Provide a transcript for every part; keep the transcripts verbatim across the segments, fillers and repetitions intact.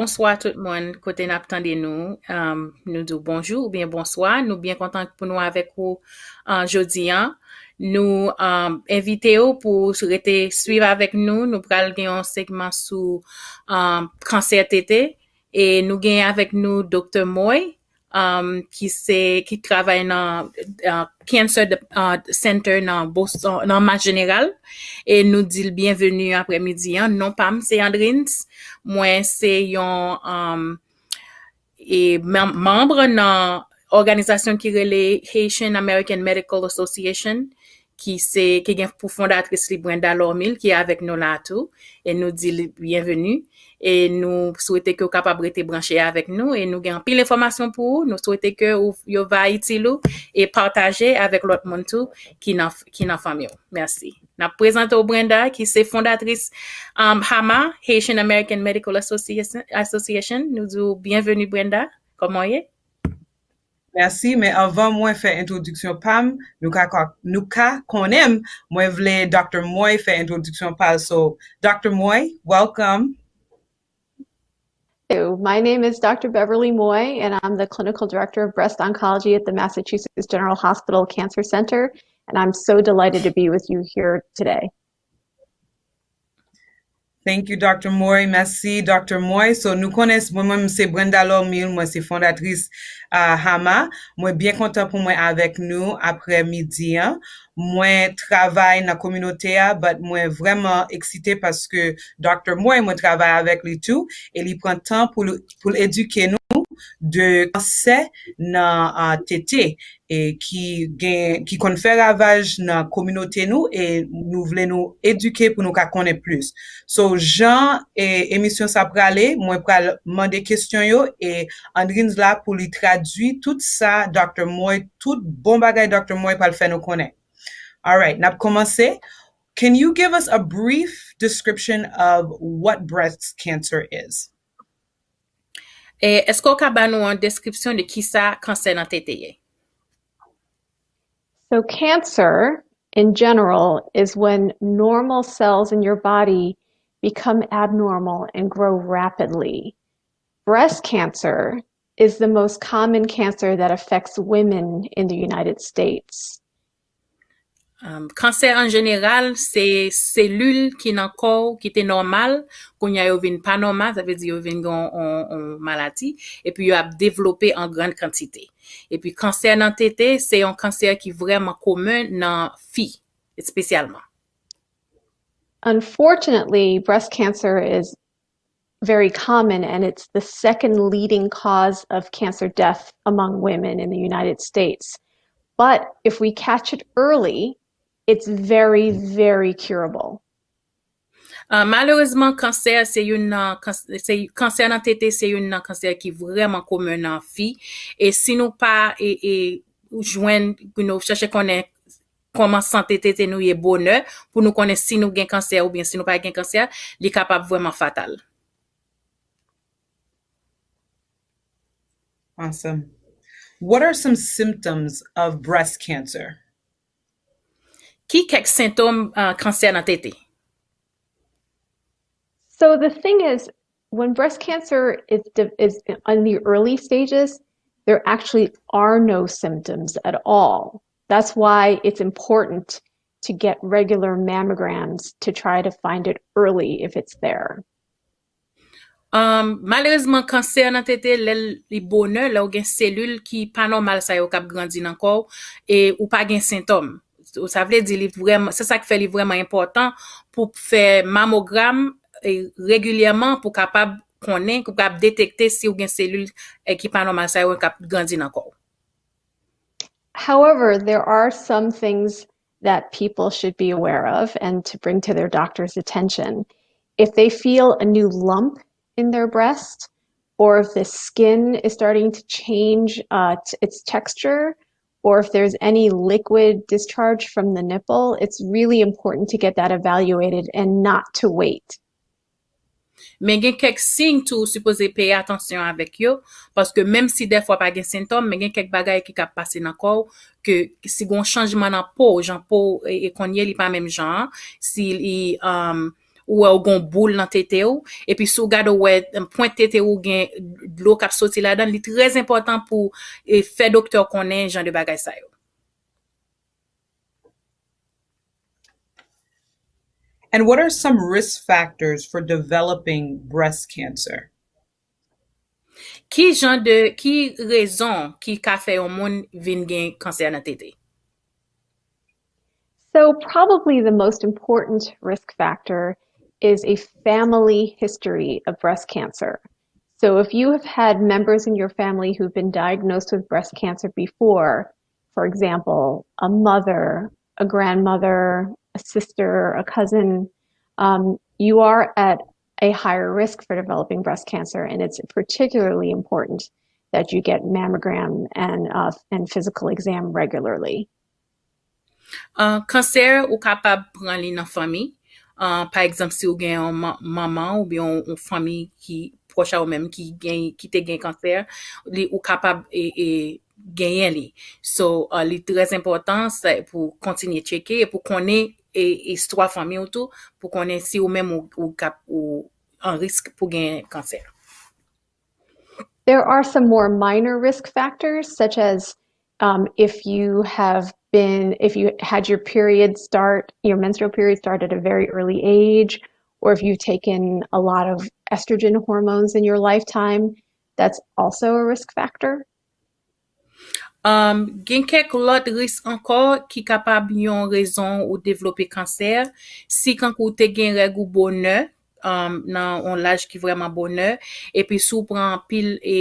Bonswa tout moun, kote n ap tande nou, um, nou di w bonjou oubyen bonswa. Nou byen kontan pou nou avèk ou, uh, jodi an. Nou, um, envite w pou w rete swiv avèk nou. Nou pral gen yon segman sou, um, kansè tete. E nou gen avèk nou Doktè Moy, um, ki se, ki travay nan, uh, Cancer de-, uh, Center nan Boston, nan Mas Jeneral. E nou di l byenveni aprèmidi an. Non pa m se Andrins. Mwen se yon, um, e manm nan òganizasyon ki rele Haitian American Medical Association, ki se, ki gen pou fondatris li Brenda Lormil, ki avèk nou la tou, e nou di li byenveni, e nou swete ke w kapab rete branche avèk nou, e nou gen anpil enfòmasyon pou ou, nou swete ke ou, yo va itil ou, e pataje avèk lòt moun tou ki nan, ki nan fanmi w. Mèsi. N ap prezante w Brenda, ki se fondatris, um, HAMA, Haitian American Medical Association, Association. Nou di w byenveni Brenda, kòman w ye? Mèsi, men anvan mwen fè entwodiksyon pa m, nou ka, nou ka konnen m, mwen vle Doktè Moy fè entwodiksyon pa l. So, Doktè Moy, welcome. Hello, my name is Doctor Beverly Moy, and I'm the Clinical Director of Breast Oncology at the Massachusetts General Hospital Cancer Center, and I'm so delighted to be with you here today. Thank you, Doktè Moy. Mèsi, Doktè Moy. So, nou konnen, mwen menm, se Brenda Lormil, mwen se fondatris, uh, HAMA. Mwen byen kontan pou mwen avèk nou aprè midi an. Mwen travay nan kominote a, but mwen vrèman eksite paske Doktè Moy, mwen travay avèk li tou, e li pran tan pou l, pou l edike nou de kansè nan, uh, tete, e ki gen, ki konn fè ravaj nan kominote nou, e nou vle nou edike pou nou ka konnen plis. So, jan, e, emisyon sa prale, mwen pral mande kesyon yo, e Andrins la pou li tradui tout sa Doktè Moy, tout bon bagay Doktè Moy pral fè nou konnen. Alright, n ap kòmanse. Can you give us a brief description of what breast cancer is? E, èske w ka ba nou yon deskripsyon de kisa kansè nan tete ye? So, cancer in general is when normal cells in your body become abnormal and grow rapidly. Breast cancer is the most common cancer that affects women in the United States. Um, kansè an jeneral, se selil ki nan kò w ki te nòmal, kounye a yo vin pa nòmal, sa vle di yo vin gen yon, yon, yon maladi, epi yo ap devlope an grann kantite. Epi kansè nan tete, se yon kansè ki vrèman komen nan fi, espesyalman. Unfortunately, breast cancer is very common and it's the second leading cause of cancer death among women in the United States. But if we catch it early, it's very, very curable. Uh, malerezman, kansè se youn nan kansè nan tete se youn nan kansè ki vrèman komen nan fi. E si nou pa e, e, jwenn, nou chèche konnen kòman sante tete nou ye bonè pou nou konnen si nou gen kansè oubyen si nou pa gen kansè, li kapab vrèman fatal. Awesome. What are some symptoms of breast cancer? Ki kèk sentòm, uh, kansè nan tete? So the thing is, when breast cancer is, is in the early stages, there actually are no symptoms at all. That's why it's important to get regular mammograms to try to find it early if it's there. Um, malerezman, kansè nan tete, lè li bonè, lè w gen selil ki pa nòmal sa yo k ap grandi nan kò w, e ou pa gen sentòm. Sa vle di li vrèman, se sa k fè li vrèman enpòtan pou fè mamogram, e, regilyèman pou kapab konnen, pou kapab detekte si w gen selil, e, ki pa nòmal sa yo k ap grandi nan kò w. However, there are some things that people should be aware of and to bring to their doctor's attention. If they feel a new lump in their breast, or if the skin is starting to change, uh, its texture, or if there's any liquid discharge from the nipple, it's really important to get that evaluated and not to wait. Men gen kèk siy tou ou sipoze peye atansyon avèk yo, paske menm si dèfwa pa gen sentòm, men gen kèk bagay ki ka pase nan kò w, ke si gen yon chanjman nan po w, jan po w e, e konn ye, li pa menm jan an, si li, um, ou wè ou gen yon boul nan tete w, epi si w gade w wè, em, pwent tete w gen dlo k ap soti ladan l, li trè enpòtan pou, e, fè doktè w konnen jan de bagay sa yo. And what are some risk factors for developing breast cancer? Ki jan de, ki rezon ki ka fè yon moun vin gen kansè nan tete? So, probably the most important risk factor is a family history of breast cancer. So, if you have had members in your family who've been diagnosed with breast cancer before, for example, a mother, a grandmother, a sister, a cousin, um, you are at a higher risk for developing breast cancer, and it's particularly important that you get mammogram and, uh, and physical exam regularly. Uh, kansè, ou kapab pran li nan fanmi. Uh, pa egzanp, si ou gen yon manman oubyen yon, yon fanmi ki pwòch a ou menm ki, gen, ki te gen kansè, li, ou kapab e, e, genyen li. So, uh, li trè enpòtan pou kontinye tcheke e pou konnen e, istwa fanmi w tou, pou konnen si ou menm ou, ou, kap, ou an risk pou gen kansè. There are some more minor risk factors, such as um, if you have been, if you had your period start, your menstrual period start at a very early age, or if you've taken a lot of estrogen hormones in your lifetime, that's also a risk factor. Um, gen kèk lòt risk ankò ki kapab yon rezon ou devlope kansè. Si kankou ou te gen règ ou bonè, um, nan yon laj ki vrèman bonè, epi si w pran anpil e,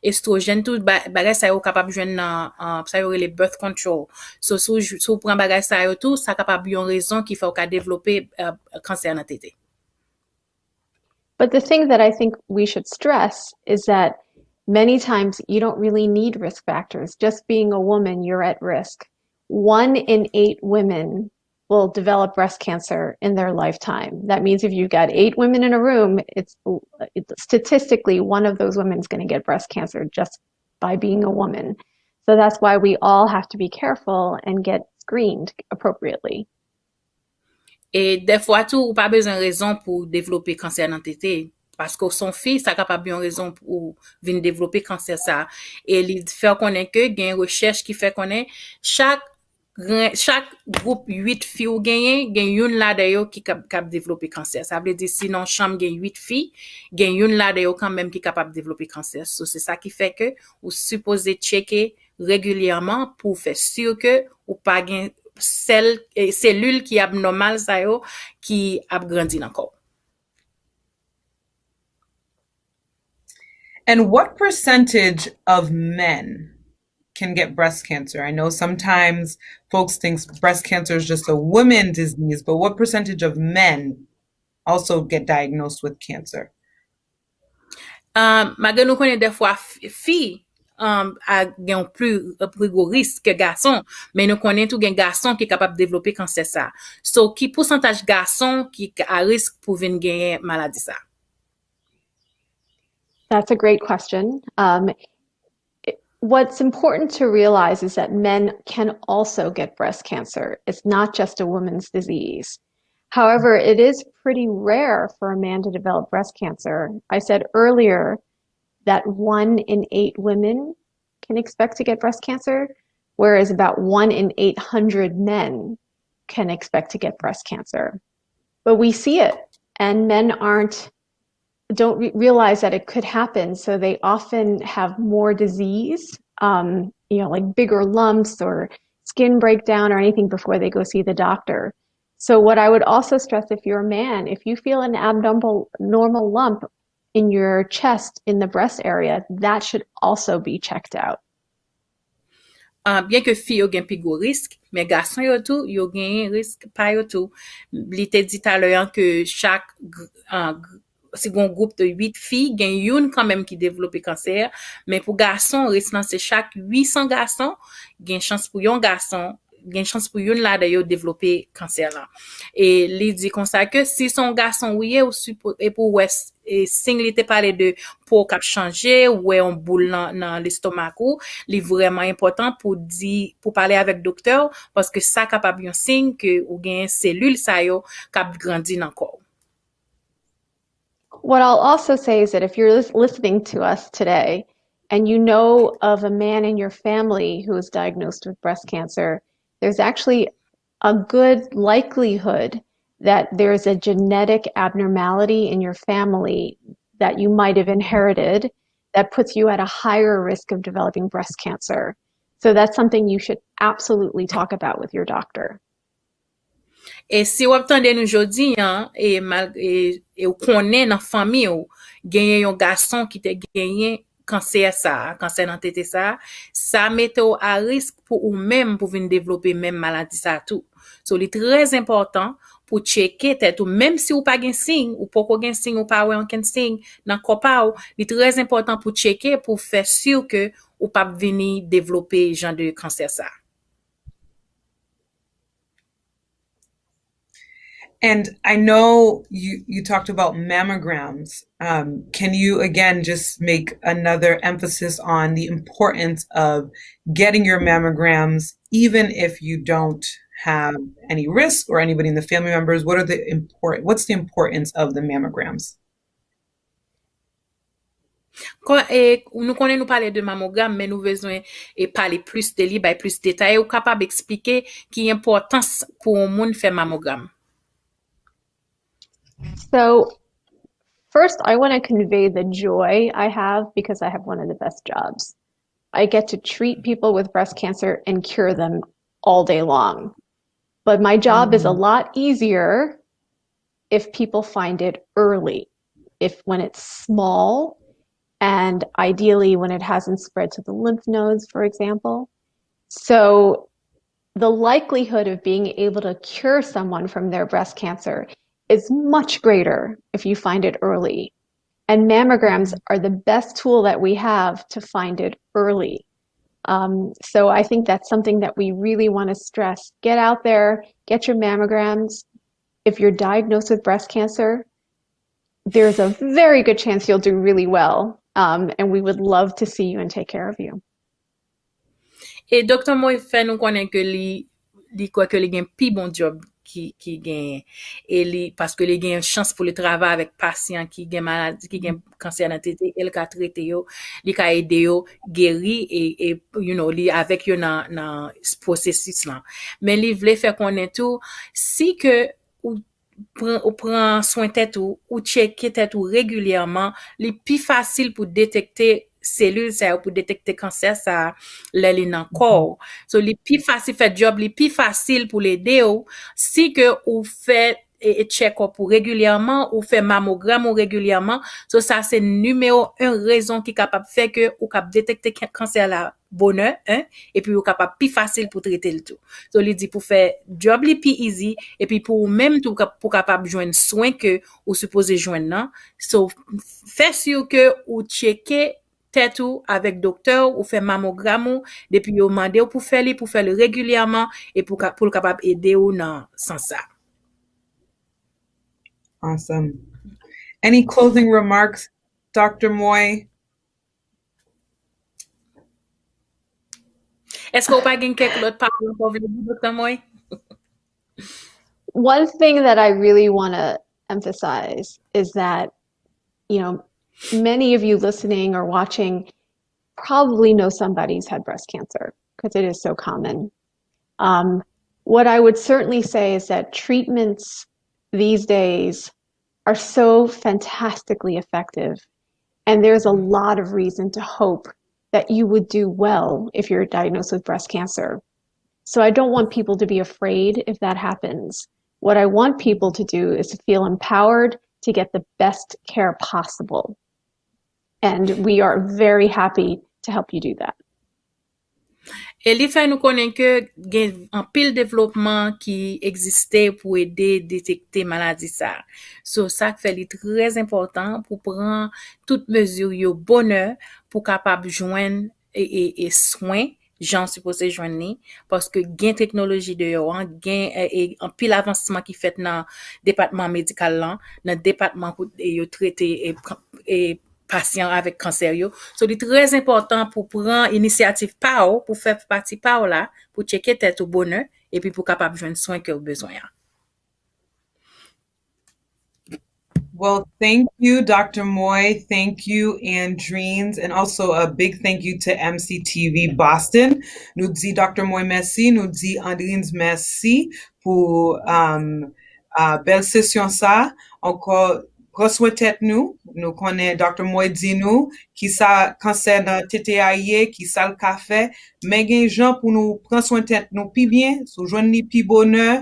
estwojèn tou, bagay sa yo kapab jwenn nan uh, sa yo rele birth control. So, si w, si w pran bagay sa yo tou, sa kapab yon rezon ki fè w ka devlope uh, kansè nan tete. But the thing that I think we should stress is that many times you don't really need risk factors. Just being a woman, you're at risk. One in eight women will develop breast cancer in their lifetime. That means if you've got eight women in a room, it's, it's statistically one of those women is going to get breast cancer just by being a woman. So that's why we all have to be careful and get screened appropriately. E dèfwa tou, ou pa bezwen rezon pou w devlope kansè nan tete. Paske w se yon fi, sa kapab yon rezon pou w vin devlope kansè sa. E li fè w konnen ke gen rechèch ki fè konnen chak grenn, chak gwoup uit fi ou genyen, gen youn ladan yo ki kab, kab devlope kansè. Sa vle di, si nan yon chanm gen uit fi, gen youn ladan yo kanmenm ki kapab devlope kansè. So, se sa ki fè ke ou sipoze tcheke regilyèman pou w fè si ke ou pa gen sèl, eh, selil ki abnòmal sa yo ki ap grandi nan kò w. And what percentage of men can get breast cancer? I know sometimes folks think breast cancer is just a women disease, but what percentage of men also get diagnosed with cancer? Uh, malgre nou konnen dèfwa fi um, a gen yon pli, pli gwo risk ke gason, men nou konnen tou gen gason ki kapab devlope kansè sa. So, ki pousantaj gason ki a risk pou vin genyen maladi sa? That's a great question. Um, what's important to realize is that men can also get breast cancer. It's not just a woman's disease. However, it is pretty rare for a man to develop breast cancer. I said earlier that one in eight women can expect to get breast cancer, whereas about one in eight hundred men can expect to get breast cancer. But we see it, and men aren't don't re- realize that it could happen, so they often have more disease, um, you know, like bigger lumps or skin breakdown or anything before they go see the doctor. So what I would also stress, if you're a man, if you feel an abnormal normal lump in your chest, in the breast area, that should also be checked out. Uh, byen ke fi yo gen pi gwo risk, men gason yo tou, yo genyen risk pa yo tou. Li te di talè an ke chak uh, si gen yon gwoup de uit fi, gen youn kanmenm ki devlope kansè, men pou gason, risk lan se chak uit san gason, gen chans pou yon gason, gen chans pou youn ladan yo devlope kansè lan. E li di konsa ke si se yon gason ou ye, ou sipo, e pou wè, e siy li te pale de po k ap chanje, ou wè yon boul nan, nan lestomak ou, li vrèman enpòtan pou di, pou pale avèk doktè w, paske sa kapab yon siy ke ou gen selil sa yo k ap grandi nan kò w. What I'll also say is that if you're lis- listening to us today and you know of a man in your family who is diagnosed with breast cancer, there's actually a good likelihood that there is a genetic abnormality in your family that you might have inherited that puts you at a higher risk of developing breast cancer. So that's something you should absolutely talk about with your doctor. E si w ap tande nou jodi a, e, mal, e, e ou konnen nan fanmi w, genyen yon gason ki te genyen kansè sa a, kansè nan tete sa a, sa mete w a risk pou ou menm pou vin devlope menm maladi sa a tou. So, li trè enpòtan pou tcheke tèt ou, menm si ou pa gen siy, ou poko gen siy, ou pa wè okenn siy nan kò pa w, li trè enpòtan pou tcheke, pou fè si ke ou p ap vini devlope jan de kansè sa a. And I know you, you talked about mammograms. Um, can you again just make another emphasis on the importance of getting your mammograms, even if you don't have any risk or anybody in the family members? What are the important, what's the importance of the mammograms? Kon, e, nou konnen nou pale de mamogram, men nou bezwen e pale plis de li, bay plis detay. Ou kapab eksplike ki enpòtans pou yon moun fè mamogram? So, first, I want to convey the joy I have because I have one of the best jobs. I get to treat people with breast cancer and cure them all day long. But my job is a lot easier if people find it early, if when it's small, and ideally when it hasn't spread to the lymph nodes, for example. So the likelihood of being able to cure someone from their breast cancer is much greater if you find it early. And mammograms are the best tool that we have to find it early. Um, so I think that's something that we really want to stress. Get out there, get your mammograms. If you're diagnosed with breast cancer, there's a very good chance you'll do really well. Um, and we would love to see you and take care of you. E Doktè Moy fè nou konnen ke li, li kwè ke li gen pi bon djòb ki, ki genyen. E li, paske li gen chans pou li travay avèk pasyan ki gen maladi, ki gen kansè nan tete, e l ka trete yo, li ka ede yo geri, e, e, you know, li avèk yo nan, nan pwosesis lan. Men li vle fè konnen tou, si ke ou pran, ou pran swen tèt ou, ou tcheke tèt ou regilyèman, li pi fasil pou detekte selil sa yo, pou detekte kansè sa a lè li nan kò w. So, li pi fasil fè djòb, li pi fasil pou l ede w si ke ou fè e, e check-up ou regilyèman, ou fè mamogram ou regilyèman. So, sa se nimewo en rezon ki kapab fè ke ou kab detekte kan-, kansè la bonè, en, epi ou kapab pi fasil pou trete l tou. So, li di pou fè djòb li pi easy, epi pou ou menm tou, pou kapab jwenn swen ke ou sipoze jwenn nan. So, fè si ke ou tcheke tèt ou avèk doktè w, ou fè mamogram ou, depi yo mande w pou fè li, pou fè l regilyèman, e pou ka, pou l kapab ede w nan sans sa. Awesome. Any closing remarks, Doctor Moy? Èske ou pa gen kèk lòt pawòl ankò w vle di, Doktè Moy? One thing that I really want to emphasize is that, you know, many of you listening or watching probably know somebody who's had breast cancer because it is so common. Um, what I would certainly say is that treatments these days are so fantastically effective, and there's a lot of reason to hope that you would do well if you're diagnosed with breast cancer. So I don't want people to be afraid if that happens. What I want people to do is to feel empowered to get the best care possible. And we are very happy to help you do that. E li fè nou konnen ke gen anpil devlopman ki egziste pou ede detekte maladi sa a. So, sa k fè li trè enpòtan pou pran tout mezi yo bonè pou kapab jwenn e, e, e swen jan w sipoze jwenn li, paske gen teknoloji deyò an, gen e, e, anpil avansman ki fèt nan depatman medikal lan, nan depatman kote yo trete e, e, pasyan avèk kansè yo. So, li trè enpòtan pou pran inisyativ pa w, pou fè pati pa w la, pou tcheke tèt ou bonè, epi pou kapab jwenn swen ke w bezwen an. Well, thank you, Doctor Moy. Thank you, Andreens. And also a big thank you to M C T V Boston. Nou di Doctor Moy mèsi, nou di Andreens mèsi pou um, uh, bèl sesyon sa. Ankò, pran swen tèt nou. Nou konnen Doctor Moy di nou ki sa kansè nan tete a ye, ki sa l ka fè. Men gen jan pou nou pran swen tèt nou pi byen, si w jwenn li pi bonè,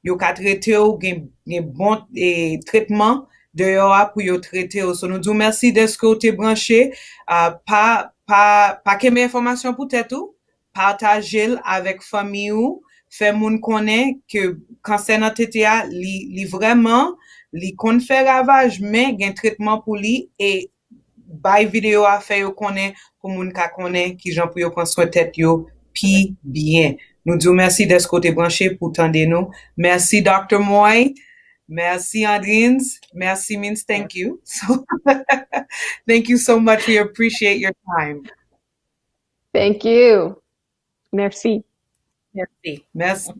yo ka trete w, gen, gen bon e, tretman deyò a pou yo trete w. So, nou di w mèsi dèske w te branche. Uh, pa, pa, pa kenbe enfòmasyon pou tèt ou. Pataje l avèk fanmi ou. Fè moun konnen ke kansè nan tete a, li, li vrèman, li konn fè ravaj, men gen tretman pou li e bay videyo a fè yo konnen pou moun ka konnen kijan pou yo pran swen tèt yo pi byen. Nou di w mèsi dèske w te branche pou tande nou. Mèsi, Doctor Moy. Mèsi, Andrins. Mèsi means thank you. So, thank you so much. We appreciate your time. Thank you. Merci. Merci. Merci.